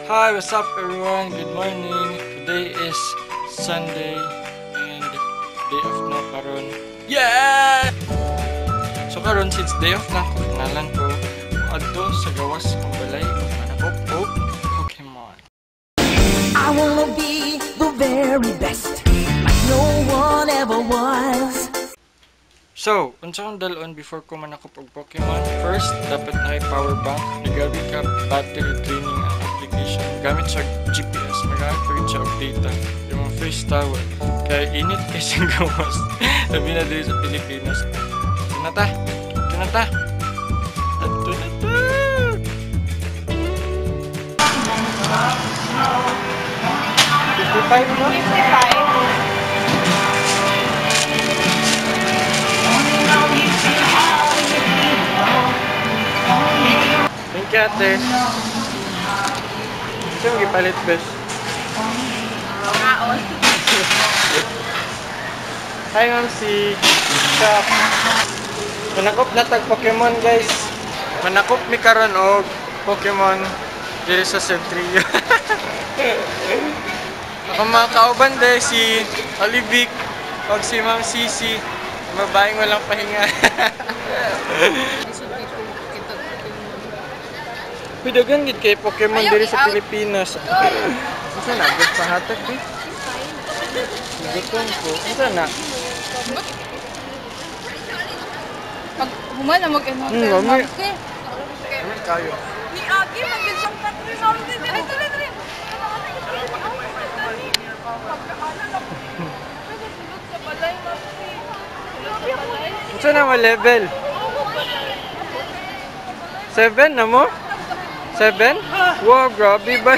Hi, what's up everyone? Good morning. Today is Sunday and day off na karon. Yeah! So karon since day off na ko, ngalan ko adto sa gawas kong balay manakop og Pokemon. I wanna be the very best, like no one ever was. So, unsa akong dalon before ko manakop og Pokemon? First, dapat na ay power bank. Nagabi ka battery draining ang application. Gamit siya GPS, magamit pa rin siya og data. Yung mga face towel. Kaya init kay siyang gawas. Labi na dito sa Pilipinas. Ito na ta! Ito na ta! Ito na ta! 55, no? 55. Thank you, ate. Saan mo gipalit, bes? Kaon. Hi, ma'am, si Shop. Manakop na tag Pokemon, guys. Manakop mi karon og Pokemon diri sa Centrio. Ako mga kauban de si Olivic og si Ma'am Sisi. Babaeng walang pahinga. Pidagan gid kay Pokemon Ayaw, diri sa i-out. Pilipinas. Unsa na gud pahatag eh? Gutom ko. Unsa na? Pag human na mag-ano. Lami. Lami kayo. Ni Agi, mag-isang tatlo sa amin. Dili, dili, dili. Unsa na mo level? 7 na mo? 7? Wow, grabe ba?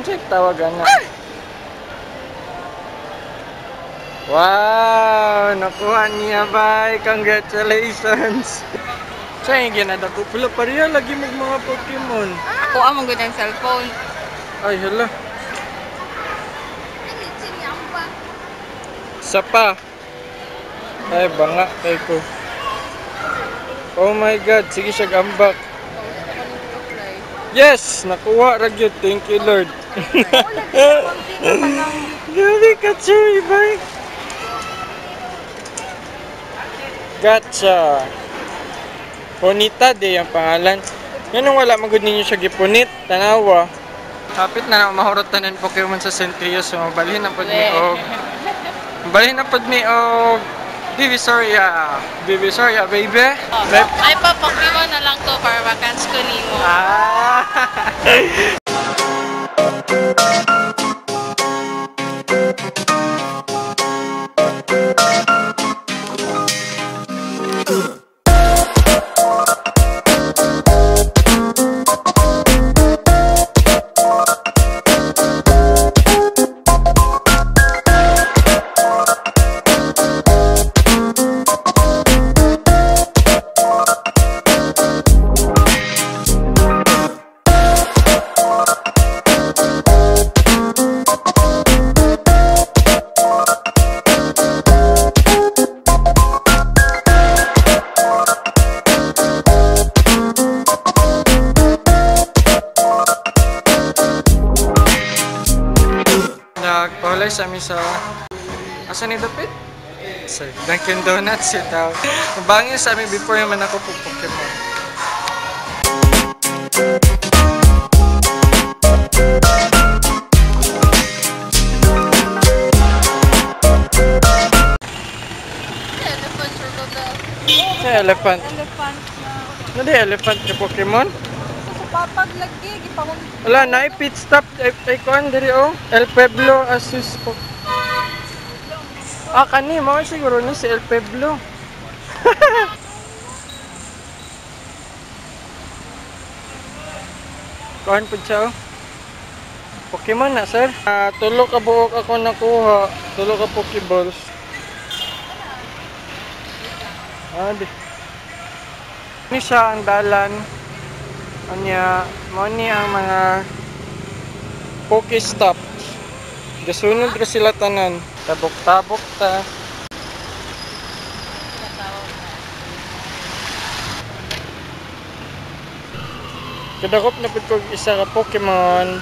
Unsa tawag ana? Wow, nakuha niya bay. Congratulations. Sa yung ginadako pula pareha lagi mag mga Pokemon. Ako ang mong ang cellphone. Ay, hala. Sapa. Ay, banga kay ko. Oh my God, sige siya gambak. Yes, nakuha ra gyud. Thank you, Lord. Grabe ka, cherry bay. Gotcha. Ponita de ang pangalan. Yan ang wala magud ninyo siya gipunit. Tanawa. Hapit na na mahurot tanan Pokemon sa Centrio, so mabalhin na pud ni og mabalhin na pud ni og Divisoria. Divisoria, baby. Ay pa, Pokemon na lang ko para makans ko nimo. Ah. Nagpahulay sa amin sa asa ni dapit? Sa Dunkin' Donuts itaw. Bangin sa amin before yung manakop og Pokemon. Elephant circle daw. Sa elephant. Elephant na. Ano di elephant ka Pokemon? Sa papag lagi, gipamong Wala na pit stop ay ay kuan diri oh. El Pueblo Asus po. Ah, kani mao siguro ni si El Pueblo. Kuan pud siya oh. Pokemon na sir. Ah, tulo ka buok ako nakuha. Tulo ka Pokeballs. Ah, di. Ni siya ang dalan. Anya, mao ni ang mga Pokestop. Gasunod ra sila tanan. Tabok-tabok ta. Kadakop na pud ko isa ka Pokemon,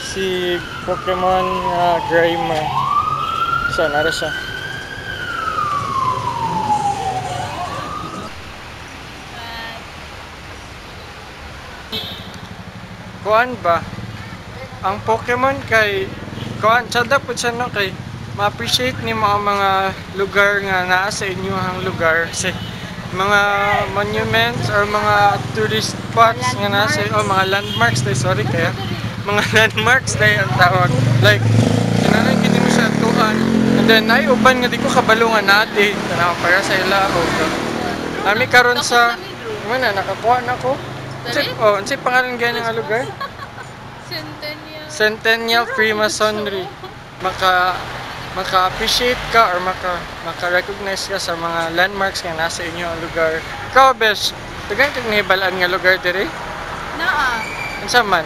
si Pokemon Grimer. So, nara siya. Kuan ba? Ang Pokemon kay kuan sada pud siya no kay ma-appreciate nimo ang mga lugar nga naa sa inyong lugar kasi mga monuments or mga tourist spots nga naa sa oh, mga landmarks day, sorry kaya mga landmarks day ang tawag, like kinahanglan gid mo siya tuan and then ay uban nga di ko kabalo nga natin tanaw para sa ila o ami karon sa wala nakakuha na ko. Oh, unsay pangalan gani nga lugar? Centennial. Centennial Freemasonry. Maka-appreciate ka or maka-recognize ka sa mga landmarks nga nasa inyo ang lugar. Ikaw, Besh, daghan kag nahibalaan nga lugar diri? Naa. Unsa man?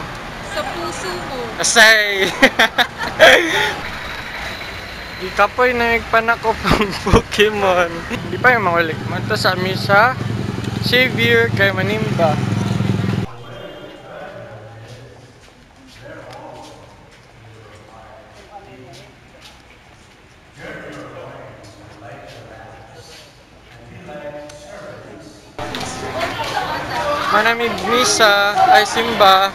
Sa puso mo. Asay! Di kapoy na nagpanakop ang Pokemon. Di pa yung mga ulik. Manto sa amin sa Xavier kay Manimba. Manamig misa ay simba.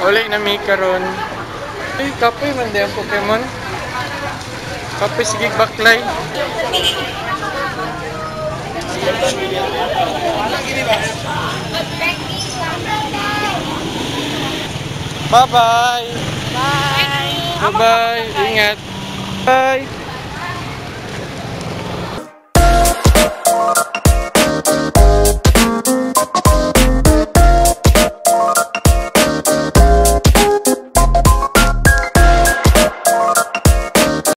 Uli na mi karon. Ay, kapoy man di ang Pokemon. Kapoy sige baklay. Bye-bye. Bye! Bye-bye. Ingat. Bye.